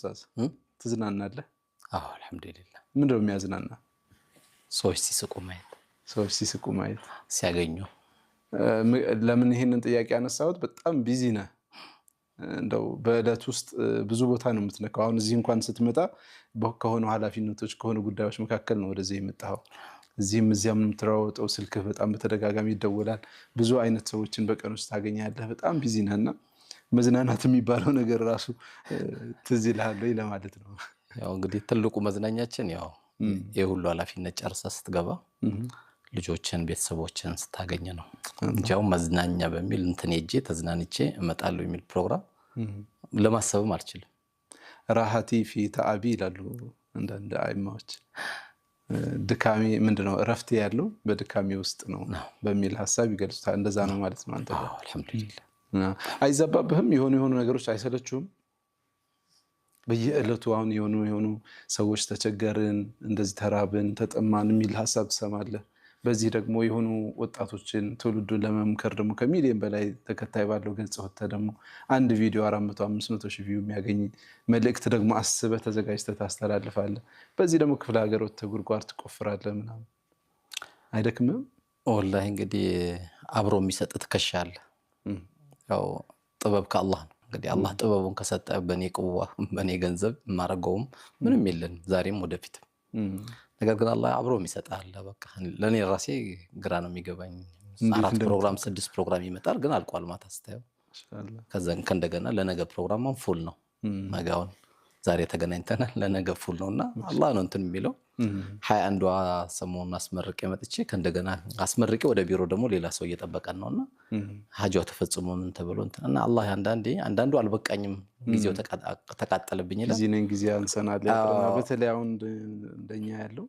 ኡስታዝ? ትዝናናለህ? አዎ አልሐምዱሊላህ። ምንድን ነው የሚያዝናና? ሰዎች ሲስቁ ማየት። ሰዎች ሲስቁ ማየት፣ ሲያገኙ። ለምን ይሄንን ጥያቄ ያነሳሁት፣ በጣም busy ነህ። እንደው በዕለት ውስጥ ብዙ ቦታ ነው የምትነካው። አሁን እዚህ እንኳን ስትመጣ ከሆኑ ኃላፊነቶች፣ ከሆኑ ጉዳዮች መካከል ነው ወደዚህ የመጣኸው። እዚህም እዚያም የምትለዋወጠው፣ ስልክህ በጣም በተደጋጋሚ ይደወላል። ብዙ አይነት ሰዎችን በቀን ውስጥ ታገኛለህ። በጣም busy ነህ እና መዝናናት የሚባለው ነገር ራሱ ትዝ ይልሃል ወይ ለማለት ነው። ያው እንግዲህ ትልቁ መዝናኛችን ያው የሁሉ ኃላፊነት ጨርሰህ ስትገባ ልጆችን፣ ቤተሰቦችን ስታገኝ ነው እንጂ አሁን መዝናኛ በሚል እንትን ሄጄ ተዝናንቼ እመጣለሁ የሚል ፕሮግራም ለማሰብም አልችልም። راحتي في تعبي ይላሉ አንዳንድ አይማዎች። ድካሜ ምንድነው፣ እረፍቴ ያለው በድካሜ ውስጥ ነው በሚል ሀሳብ ይገልጹታል። እንደዛ ነው ማለት ነው። አንተ ጋር አልሐምዱሊላህ። አይዛባብህም? የሆኑ የሆኑ ነገሮች አይሰለችሁም? በየዕለቱ አሁን የሆኑ የሆኑ ሰዎች ተቸገርን፣ እንደዚህ ተራብን፣ ተጠማን የሚል ሀሳብ ትሰማለህ። በዚህ ደግሞ የሆኑ ወጣቶችን፣ ትውልዱን ለመምከር ደግሞ ከሚሊዮን በላይ ተከታይ ባለው ገጽ ወጥተህ ደግሞ አንድ ቪዲዮ 400፣ 500 ሺህ view የሚያገኝ መልእክት ደግሞ አስበህ ተዘጋጅተህ ታስተላልፋለህ። በዚህ ደግሞ ክፍለ ሀገር ወጥተህ ጉድጓድ ትቆፍራለህ ምናምን፣ አይደክምም? ወላሂ እንግዲህ አብሮ የሚሰጥ ትከሻ አለ። ያው ጥበብ ከአላህ ነው። እንግዲህ አላህ ጥበቡን ከሰጠ በእኔ ቅዋ፣ በእኔ ገንዘብ የማደርገውም ምንም የለንም ዛሬም ወደፊትም። ነገር ግን አላህ አብሮ የሚሰጥ አለ። በቃ ለእኔ ራሴ ግራ ነው የሚገባኝ። አራት ፕሮግራም፣ ስድስት ፕሮግራም ይመጣል፣ ግን አልቋል ማታ ስታየው። ከዛ ከእንደገና ለነገ ፕሮግራም full ነው። ነገውን ዛሬ ተገናኝተናል፣ ለነገ full ነው እና አላህ ነው እንትን የሚለው። 21ዷ ሰሞኑን አስመርቄ መጥቼ ከእንደገና አስመርቄ ወደ ቢሮ ደግሞ ሌላ ሰው እየጠበቀን ነው እና ሀጃው ተፈጽሞ ምን ተብሎ እንትን እና አላህ አንዳንዴ አንዳንዱ አልበቃኝም፣ ጊዜው ተቃጠለብኝ ይላል። ጊዜ ነን፣ ጊዜ አንሰናል። በተለይ አሁን እንደኛ ያለው